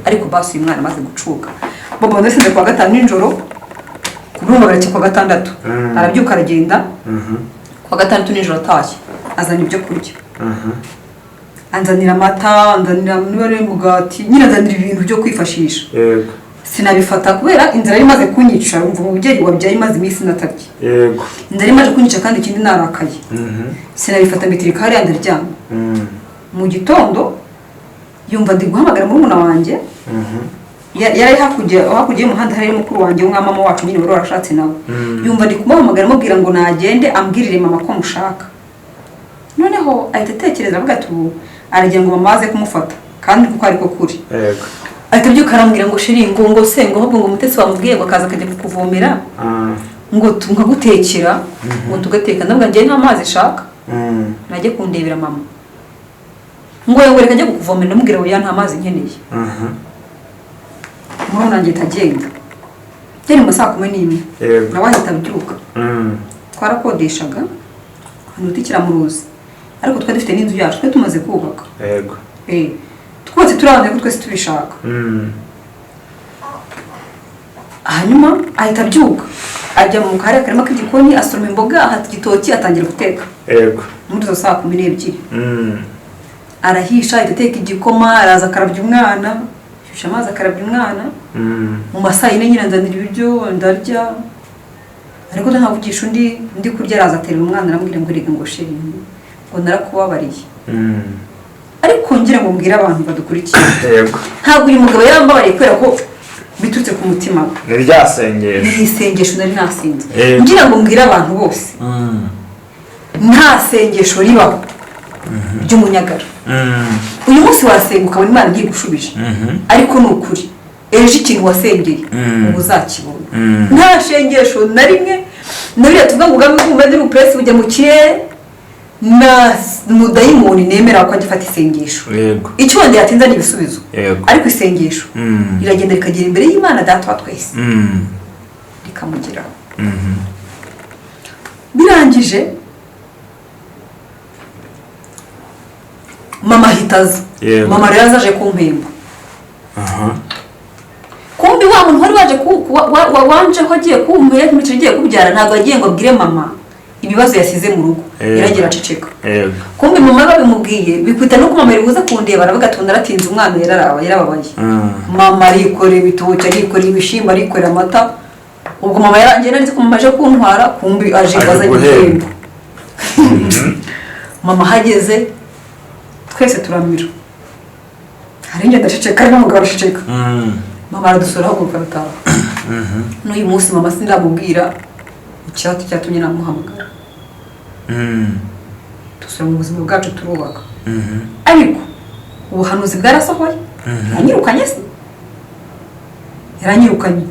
ariko basi uyu mwana amaze gucuka. Bobo, ndasenze kuwa gatanu nijoro, kurumva baracye kuwa gatandatu. Arabyuka aragenda. Kuwa gatandatu nijoro atashye. Azana ibyo kurya, anzanira amata, anzanira niba ari umugati nyine, anzanira ibintu byo kwifashisha. Sinabifata kubera inzara yari imaze kunyica. Umva, umubyeyi wabyaye imaze iminsi natarya, inzara imaze kunyica, kandi ikindi narakaye. Sinabifata, mbitereka hariya, ndaryama. Mu gitondo yumva ndi guhamagara murumuna wanjye. Yari hakurya y'umuhanda, hari mukuru wanjye w'umwamama wacu nyine wari warashatse nawe. Yumva ndi kumuhamagara, amubwira ngo nagende ambwirire mama ko mushaka. Noneho ahita atekereza, avuga ati ubu aragira ngo mama aze kumufata, kandi kuko ariko kuri. Ahita abyuka arambwira ngo chérie, ngo se, ngo ahubwo ngo Umutesi wamubwiye ngo akaza akajya kukuvomera, ngo nkagutekera, ngo tugateka. Ndavuga njyewe nta mazi nshaka, najye kundebera mama. Ngo reka njye kukuvomera. Ndamubwira ngo ya, nta mazi nkeneye. Murumuna wanjye ahita agenda, byari mu ma 11:00. Nawe ahita abyuka. Twarakodeshaga ahantu bita Kiramuruzi, ariko twari dufite n'inzu yacu, twari tumaze kubaka. Twubatse turi abana, ariko twese tubishaka. Hanyuma ahita abyuka ajya mu kariya karima k'igikoni, asoroma imboga, ahata igitoki, atangira guteka. Muri izo 12:00 arahisha, ahita ateka igikoma, araza akarabya umwana, ashyushya amazi akarabya umwana. Mu ma 4:00 nyine anzanira ibiryo, ndarya, ariko ntavugisha undi. Ndi kurya, araza aterura umwana, aramubwira ngo reka, ngo chérie, ngo narakubabariye. Ariko ngira ngo mbwire abantu badukurikiye, ntabwo uyu mugabo yarambabariye kubera ko biturutse ku mutima we. Ni rya sengesho. Ni isengesho nari nasenze. Ngira ngo mbwire abantu bose, nta sengesho ribaho ry'umunyagara. Uyu munsi wasenga ukabona Imana ntigushubije, ariko ni ukuri ejo ikintu wasengeye uba uzakibona. Nta sengesho na rimwe na biriya tuvuga ngo ubwami bw'umumedi puresi bujya mu kirere, na mudayimoni nemera ko ajya afata isengesho. Icyo wenda yatinza ni ibisubizo, ariko isengesho riragenda rikagera imbere y'Imana Data wa twese, rikamugeraho. Birangije mama ahita aza. Mama rero azaje kumpemba. Kumbi wa muntu wari waje wanjeho agiye kumpera, agiye kubyara, ntabwo yagiye ngo abwire mama ibibazo yasize mu rugo. Yaragira aceceka. Kumbi mama babimubwiye, bikwita no mama buze kundeba, aravuga ati naratinze, umwana yararaba yarababaye. Mama arikorera ibitoki, arikorera ibishyimbo, arikorera amata. Ubwo mama yarangiye, nari nzi ko mama aje kuntwara, kumbi aje Aje azanye guhemba. igihembo. Mama ahageze twese turamira, hari njye ndaceceka n'umugabo araceceka. Mama aradusura, ahaguruka arataha. N'uyu munsi mama sindamubwira icyatsi cyatumye namuhamagara. Dusubira mu buzima bwacu, turubaka, ariko ubuhanuzi bwarasohoye. Yanyirukanye se? Yaranyirukanye.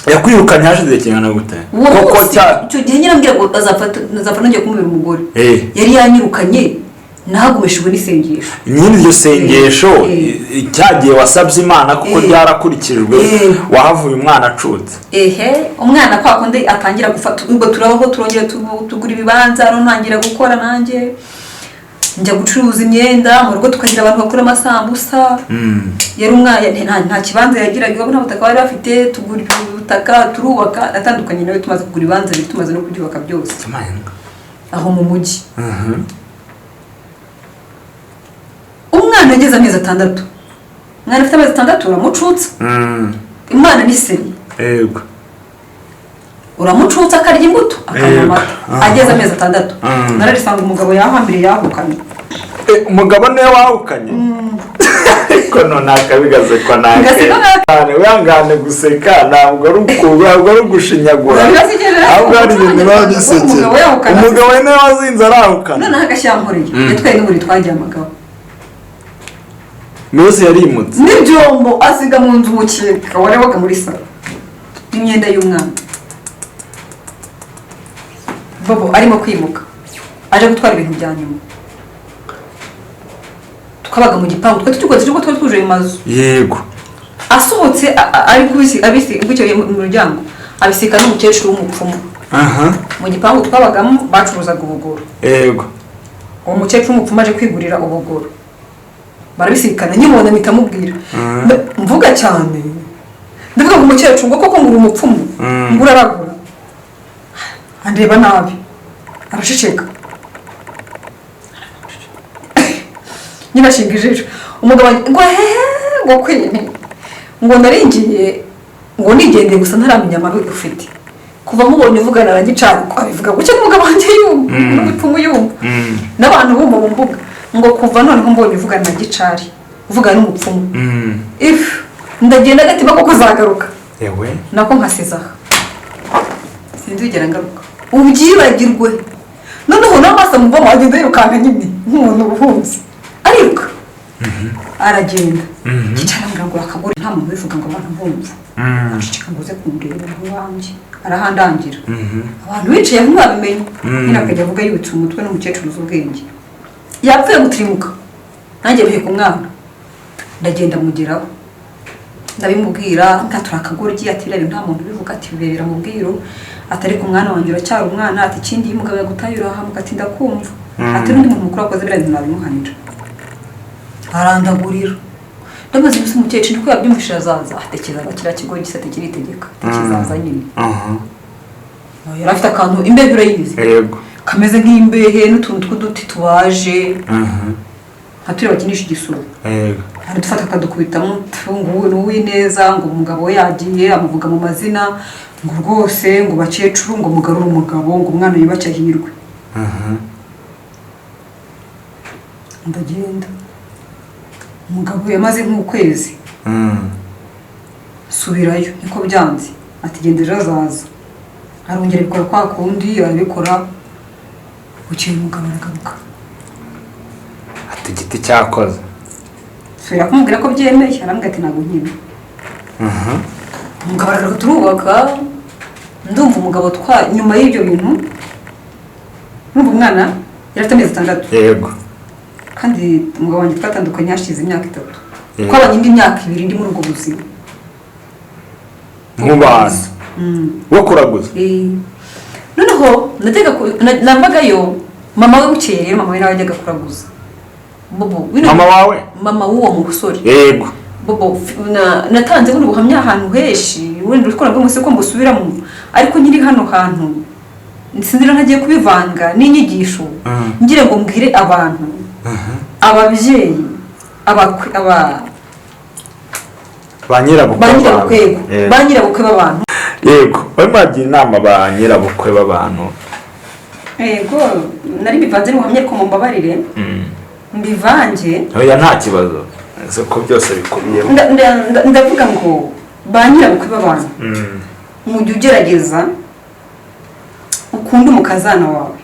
Yakwirukanye hashize kingana gute? Uwo Koko munsi, cya icyo gihe nyine ambwira ngo azapfa nongeye kumubera umugore. Yari yanyirukanye, nahagumishijwe n'isengesho. Nyine iryo sengesho, cyagiye wasabye Imana kuko ryarakurikijwe. Wahavuye umwana acutse. Ehe, umwana kwa kundi atangira gufata, ubwo turabaho, turongera tugura ibibanza, noneho ntangira gukora nanjye, njya gucuruza imyenda mu rugo, tukagira abantu bakora amasambusa. Yari umwana, nta kibanza yagiraga iwabo, nta butaka bari bafite. Tugura ubutaka, turubaka. Atandukanye nawe, tumaze kugura ibibanza bibiri, tumaze no kubyubaka byose aho mu mujyi. Umwana ageze amezi 6, umwana afite amezi 6 uramucutsa. Imana ni seri. Uramucutsa akarya imbuto, akanywa amata. Ageze amezi 6, nararisanga umugabo yahambiriye, yahukanye. Umugabo niwe wahukanye, ariko none akabigasekwa nake. Gaseka. Cyane, wihangane guseka, ntabwo ari ugushinyagura, ahubwo hari ibintu biba bisekeye. Umugabo yahukana. Umugabo niwe wazinze arahukana. Noneho agashyamporeye yatwaye n'uburiri twaryamagaho. Mbese yarimutse? N'ibyombo, asiga mu nzu umukeka warebaga muri salo n'imyenda y'umwana. Bobo arimo kwimuka aje gutwara ibintu bya nyuma. Twabaga mu gipangu, twari tugoze, ariko twari twuje ayo mazu. Asohotse ari gutyo mu muryango, abisika n'umukecuru w'umupfumu. Mu gipangu twabagamo bacuruzaga ubugoro. Uwo mukecuru w'umupfumu aje kwigurira ubugoro, barabisikana. Nkimubona mpita mubwira. Mvuga cyane, ndavuga ngo umukecuru, ngo koko ngo uri umupfumu? Ngo uraragura? Andeba nabi, araceceka. Nyine ashinga ijisho umugabo wanjye ngo hehe, ngo kwini, ngo naringiye, ngo nigendeye gusa ntaramenya amabi ufite. Kuva mubonye uvugana na Gicari, abivuga gutya n'umugabo wanjye yumva, n'umupfumu yumva, n'abantu bumva mu mbuga, ngo kuva noneho mbonye uvugana na Gicari, uvugana n'umupfumu, if ndagenda agatima ko kuzagaruka Yewe. Nako nkasiza aha, sinzigera ngaruka, ubyibagirwe. Noneho n'amaso amuvamo, agenda yirukanka nyine nk'umuntu uhunze, ariruka aragenda. Yicara ambwira ngo akagore nta muntu ubivuga, ngo abantu bumva, aceceka, ngo uze kundeba iwanjye. Arahandangira, abantu bicaye ntibabimenye. Nyine akajya avuga yubitse umutwe, n'umukecuru uzi ubwenge yapfuye gutirimuka. Nanjye bihe ku mwana, ndagenda mugeraho, ndabimubwira, nkatura akagoryi. Ati biriya bintu nta muntu ubivuga, ati bibera mu bwiru, ati ariko umwana wanjye uracyari umwana, ati ikindi iyo umugabo yagutaye urahamuka, ati ndakumva, ati n'undi muntu mukuru wakoze biriya bintu nabimuhanira. Arandagurira. Ndamaze gusa umukecuru niko yabyumvise, azaza atekereza kiriya kigo gisate kiritegeka, kizaza nyine. Yari afite akantu, imbehe urayizi? Yego. Kameze nk'imbehe n'utuntu tw'uduti tubaje nka turiya bakinisha igisoro. Aradufata akadukubitamo ngo ni uw'ineza, ngo umugabo we yagiye amuvuga mu mazina, ngo rwose, ngo bakecuru, ngo mugarure umugabo, ngo umwana yubake ahirwe. Ndagenda, umugabo yamaze nk'ukwezi. Subirayo niko byanze, ati genda ejo azaza. Arongera abikora kwa kundi arabikora. Bukeye umugabo aragaruka. Ati igiti cyakoze. Subira kumubwira ko byemeye, arambwira ati ntabwo nkina. Umugabo aragaruka, turubaka. Ndumva umugabo twa nyuma y'ibyo bintu, numva umwana yari afite amezi 6. Kandi umugabo wanjye twatandukanye hashize imyaka 3. Twabanye indi myaka 2 ndi muri ubwo buzima. Nk'ubantu wo kuraguza. Noneho najyaga nambagayo mama we. Bukeye rero mama we nawe ajyaga kuraguza, Bobo Mama wawe? Mama w'uwo musore. Bobo, natanze buno buhamya ahantu henshi, wenda uri kubona bwo ko mbusubiramo, ariko nkiri hano hantu sinzi ntagiye kubivanga n'inyigisho. Ngira ngo mbwire abantu, ababyeyi, aba Ba nyirabukwe. Ba nyirabukwe. B'abantu. Ba nyirabukwe b'abantu. Yego, barimo bagira inama ba nyirabukwe b'abantu. Yego, nari mbivanze n'ubuhamya, ariko mumbabarire mbivange. Oya, nta kibazo, ese ko byose bikubiyemo. Ndavuga ngo ba nyirabukwe b'abantu, mujye ugerageza ukunde umukazana wawe,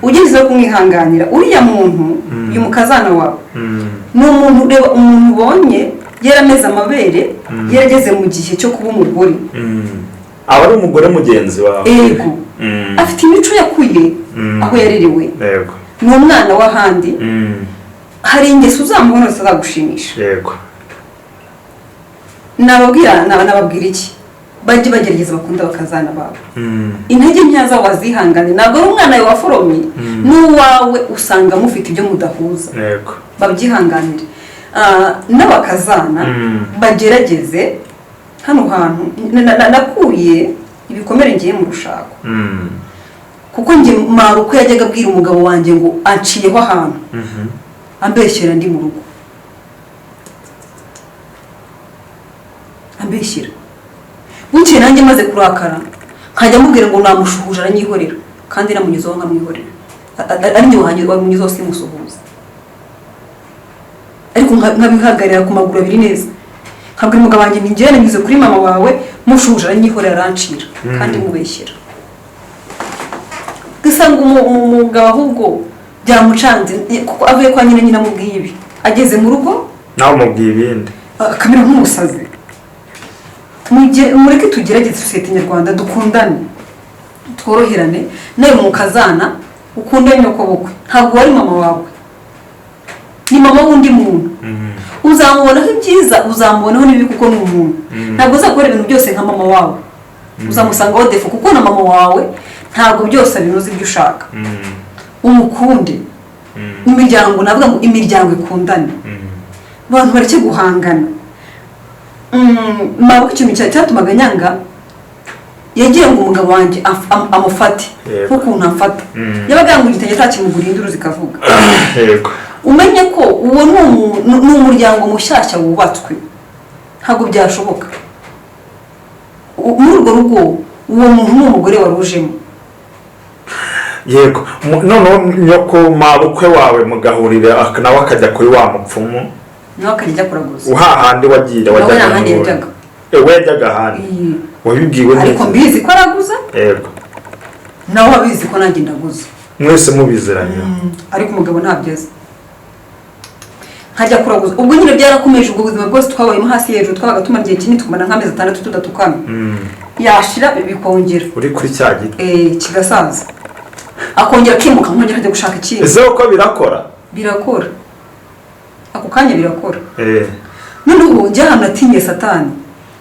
ugezeho kumwihanganira uriya muntu. Uyu mukazana wawe ni umuntu, reba umuntu ubonye yarameze amabere, yarageze mu gihe cyo kuba umugore. Aba ari umugore mugenzi wawe. Ego. Afite imico yakuye aho yarerewe. Ni umwana w'ahandi. Hari ingeso uzamubona zitazagushimisha. Nababwira, nababwira iki? Bajye bagerageza bakunda bakazana babo. Intege nkeya zabo bazihangane. Ntabwo ari umwana wawe waforomye, n'uwawe usanga mufite ibyo mudahuza. Babyihanganire. N'abakazana bagerageze. Hano hantu nakuye ibikomere ngiye mu rushako, kuko njye maruko yajyaga abwira umugabo wanjye ngo anciyeho ahantu, ambeshyera ndi mu rugo, ambeshyera. Bukeye nanjye maze kurakara, nkajya amubwira ngo namushuhuje, aranyihorera, kandi namunyuzeho nkamwihorera. Ari njye wamunyuzeho simusuhuza, ariko nkabihagarira ku maguru abiri neza, nkabwira umugabo wanjye nti njyewe nanyuze kuri mama wawe mushuhuje, aranyihorera, arancira, kandi mubeshyera. Ugasanga umugabo ahubwo byamucanze, kuko avuye kwa nyina, nyina amubwiye ibi, ageze mu rugo Nawe umubwiye ibindi. akamera nk'umusazi. Mureke tugerageze sosiyete nyarwanda, dukundane, tworoherane. Nawe mukazana ukunde nyokobukwe, ntabwo wari mama wawe, ni mama w'undi muntu. Uzamubonaho ibyiza, uzamubonaho n'ibibi, kuko ni umuntu. Ntabwo uzakora ibintu byose nka mama wawe, uzamusangaho défaut, kuko na mama wawe ntabwo byose abinoza ibyo ushaka. Umukunde. Imiryango, navuga ngo imiryango ikundane, abantu bareke guhangana. Mabukwe ikintu cyatumaga nyanga, yagiye ngo umugabo wanjye amufate nk'ukuntu amfata. Yabaga yangura igitenge atakimugura, induru zikavuga. Umenye ko uwo ni umuryango mushyashya wubatswe, ntabwo byashoboka. Muri urwo rugo uwo muntu ni umugore warujemo. Yego. Noneho nyoko mabukwe wawe mugahurira, nawe akajya kuri wa mupfumu, nawe akajya ajya kuraguza. Hahandi wagiye Nawe wajyaga nta handi n'ubundi. yajyaga. We yajyaga ahandi. Wabibwiwe Ariko n'iki? mbizi ko araguza. Nawe abizi ko nanjye ndaguza. Mwese mubiziranye. Ariko umugabo ntabyo azi, nkajya kuraguza. Ubwo nyine byarakomeje, ubwo buzima bwose twabayemo hasi hejuru, twabaga tumara igihe kinini, tukamara nk'amezi 6 tudatukana. Yashira bikongera. Uri kuri cya giti. Kigasaza, akongera akimuka, nkongera nkajya gushaka ikindi. Ese uko birakora? Birakora, ako kanya birakora. Noneho ubu njye ahantu natinye Satani,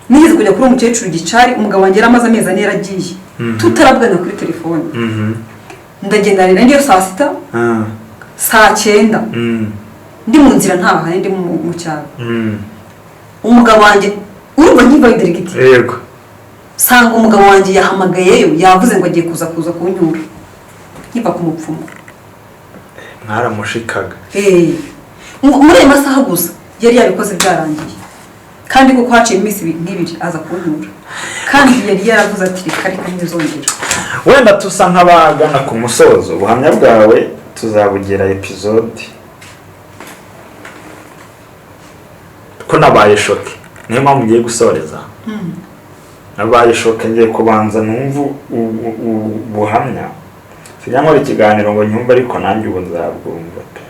nigeze kujya kuri uwo mukecuru Gicari, umugabo wanjye yari amaze amezi 4 yaragiye, tutaravugana kuri telefone. Ndagenda rero niyo saa 6, saa 9, ndi mu nzira ntaha, ndi mu cyaro. Umugabo wanjye, urumva nkivayo direct, sanga umugabo wanjye yahamagayeyo, yavuze ngo agiye kuza kunyura nkiva ku mupfumu. Mwaramushikaga. Muri ayo masaha gusa yari yabikoze byarangiye, kandi kuko haciye iminsi nk'ibiri aza kunyura, kandi yari yaravuze ati reka reka ntibizongera. Wenda tusa nk'abagana ku musozo, ubuhamya bwawe tuzabugira episode, ko nabaye choqué, niyo mpamvu ngiye gusoreza. Nabaye choqué, ngiye kubanza numva ubuhamya. Sijya nkora ikiganiro ngo nyumve, ariko nanjye ubu nzabwumva pe.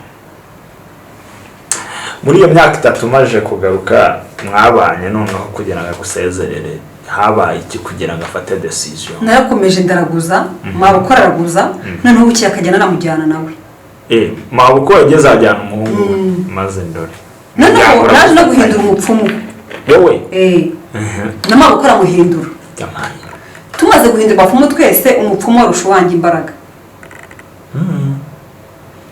Muri iyo myaka 3 umaze kugaruka mwabanye, noneho kugira ngo agusezerere habaye iki kugira ngo afate decision? Narakomeje ndaraguza, mabukwe araguza, noneho bukeye akagenda anamujyana nawe. Mabukwe yageze ajyana umuhungu we, maze ndore. Noneho naje no guhindura umupfumu. Wowe? Na mabukwe aramuhindura. Jamani. Tumaze guhindura abapfumu twese, umupfumu warusha uwanjye imbaraga.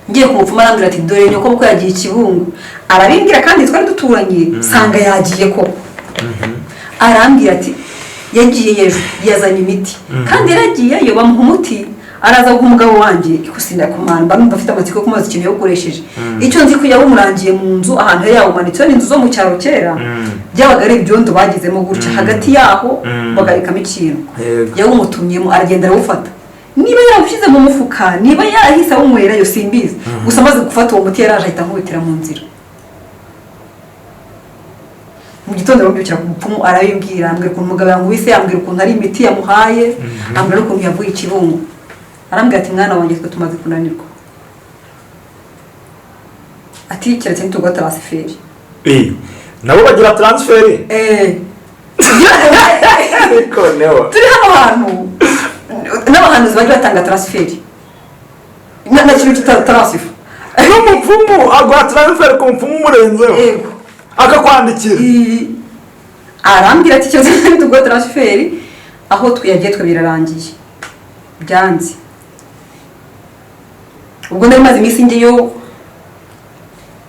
Ngiye ku mupfumu arambwira ati dore nyoko kuko yagiye i Kibungo. Arabimbwira kandi twari duturanye, sanga yagiye koko. Arambwira ati yagiye ejo, yazanye imiti, kandi yaragiyeyo bamuha umuti, araza guha umugabo wanjye ikusinda kumara. Numva afite amatsiko yo kumubaza ikintu yawukoresheje. Icyo nzi ko yawumurangiye mu nzu ahantu yari yawumanitse, ni inzu zo mu cyaro kera, byabaga ari ibyondo bagizemo gutya, hagati yaho bagarikamo ikintu. Yawumutumyemo, aragenda arawufata, niba yarawushyize mu mufuka, niba yarahise awunywerayo simbizi. Gusa amaze gufata uwo muti yaraje ahita ankubitira mu nzira. Mu gitondo bamubyukira ku mupfumu, arabimbwira, ambwira ukuntu umugabo yankubise, ambwira ukuntu ari imiti yamuhaye, ambwira n'ukuntu yavuye i Kibungo. Arambwira ati mwana wanjye, twe tumaze kunanirwa, ati keretse nituguha transfert. Nabo bagira transfert? Ariko newa. Turi hano hantu n'abahanuzi bajya batanga transfert na kintu kita transfert. N'umupfumu aguha transfert ku mupfumu umurenzeho? Yego. Akakwandikira? Arambwira ati ikibazo nituguha transfert, aho twiyagiye twe birarangiye byanze. Ubwo nari maze iminsi ngeyo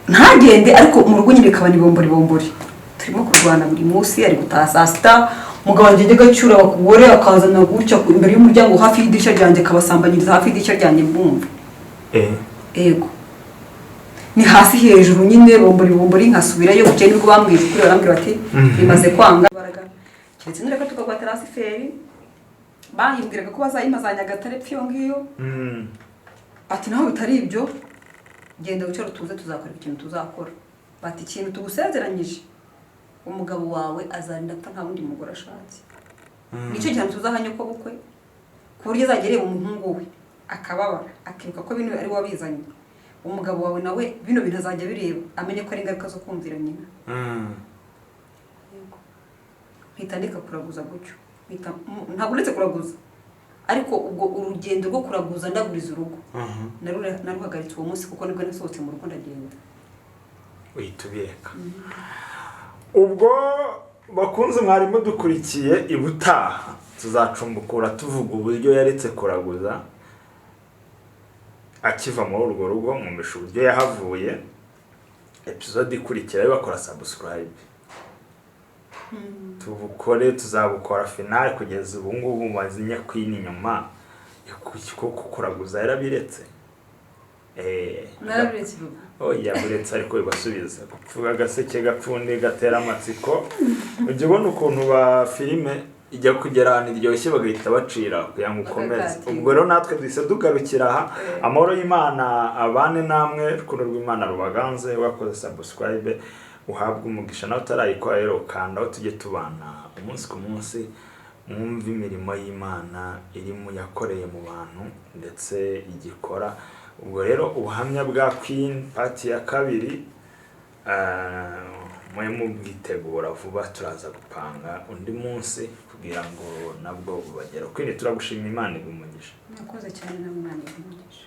ntagende, ariko mu rugo nyine bikaba ni bombori bombori, turimo kurwana buri munsi. Ari gutaha saa 6, umugabo wanjye ajya agacyura abagore, akazana gutya imbere y'umuryango hafi y'idirishya ryanjye, akabasambanyiriza hafi y'idirishya ryanjye mbumva. Ego, ni hasi hejuru nyine, bombori bombori, nkasubirayo. Bukeye nibwo bambwije ukuri, barambwira bati bimaze kwanga, keretse nureka tukaguha transfert. Bahimbwiraga ko bazayimpa za Nyagatare pfi iyo ngiyo. Ati naho bitari ibyo, genda wicare utuze, tuzakora ikintu tuzakora. Bati ikintu tugusezeranyije, umugabo wawe azarinda apfa nta wundi mugore ashatse. Nicyo gihano tuzaha nyoko bukwe, ku buryo azajya areba umuhungu we akababara, akibuka ko bino ari we wabizanye. Umugabo wawe nawe bino bintu azajya abireba, amenye ko ari ingaruka zo kumvira nyina. Mpita ndeka kuraguza gutyo. Ntabwo uretse kuraguza, ariko ubwo urugendo rwo kuraguza ndaguriza urugo naruhagaritse uwo munsi, kuko nibwo nasohotse mu rugo ndagenda. Uhita ubireka. Ubwo bakunze mwari mudukurikiye, ibutaha tuzacumbukura tuvuga uburyo yaretse kuraguza akiva muri urwo rugo, mwumvisha uburyo yahavuye. Episode ikurikira bakora subscribe, tubukore, tuzabukora finale. Kugeza ubu ngubu mazinya kwini inyuma kuko kuraguza yarabiretse. Narabiretse vuba. Oya, uretse ariko bibasubiza kuvuga agaseke gapfundi gatera amatsiko. Ujya ubona ukuntu ba filime ijya kugera ahantu iryoshye bagahita bacira kugira ngo ukomeze. Bagakatira. Ubwo rero natwe duhise tugarukira aha. Amahoro y'Imana abane namwe, urukundo rw'Imana rubaganze. Wakoze subscribe uhabwe umugisha, nawe utarayikora rero kanda aho tujye tubana umunsi ku munsi, mwumve imirimo y'Imana iri mu yakoreye mu bantu ndetse igikora. Ubwo rero ubuhamya bwa Queen part ya kabiri, mube mubwitegura vuba, turaza gupanga undi munsi kugira ngo nabwo bubagere. Queen, turagushima, Imana iguhe umugisha. Murakoze cyane, namwe Imana ibahe umugisha.